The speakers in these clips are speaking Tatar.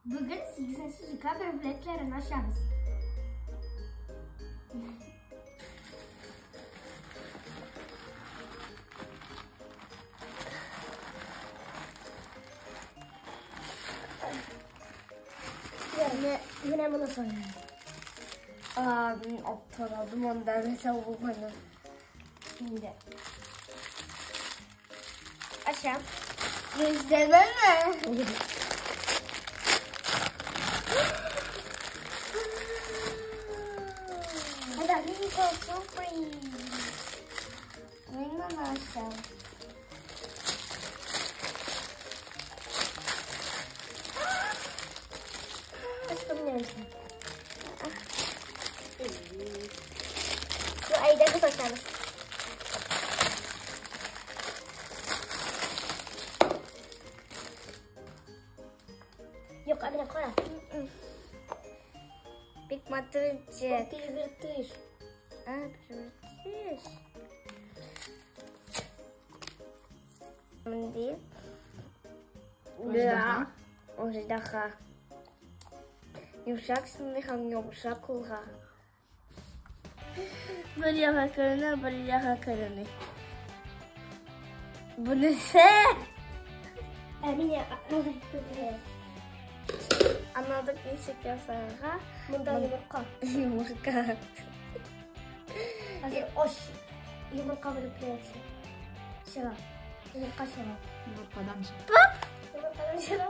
Бүген 8 декабрь бүләкләрен ачабыз. Менә моны сорыйм. Мин аптырадым анда нәрсә булганын. Инде. Ачам. Gözlememe. Hadi glitter surprise. Мин аны ачам. Без поменяемся. Ну, әйдәгез ачабыз. Юк, ә менә кара. Бик матур итеп. Перевертыш. А, перевертыш. Мондый. Аждаһа. Аждаһа. Йомшак сынлы һәм йомшак кулга. Бер яга күренә, бер яга күренми. Бу нәрсә? Ә менә алай күренә. Аңладык ничек ясарга. Монда йомырка. Йомырка. Хәзер аш йомырка белеп чыга. Йомырка чыга. Йомыркадан чыга. Йомыркадан чыга.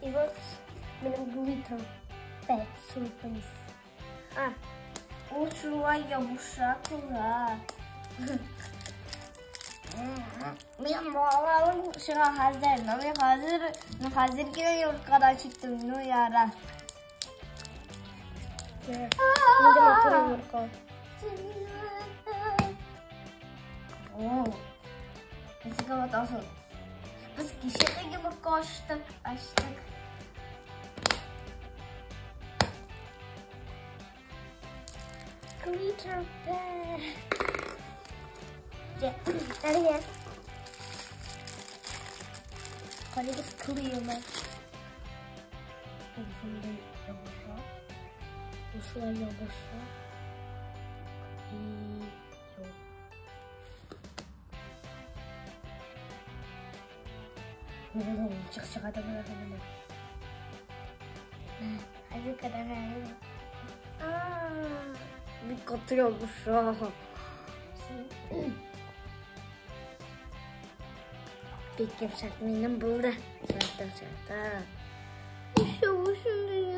И вот минем glitter pet surprise. А, ул шулай ябыша кулга. Мин балаларым чыга хәзер. Но мин хәзер, ну хәзер генә йомыркадан чыктым. Ну ярар. Нинди матур йомырка. О, ничек атасың? Без кичә дә йомырка ачтык, ачтык. Glitter pet. Әйе. Карагыз клеемы. Ул шундый ябыша. Ул шулай ябыша. Клею. Чык чыга да була менә. Хәзер карагыз. Бик каты ябыша. Бик йомшак минем булды. Шарта, шарта. Еще шундый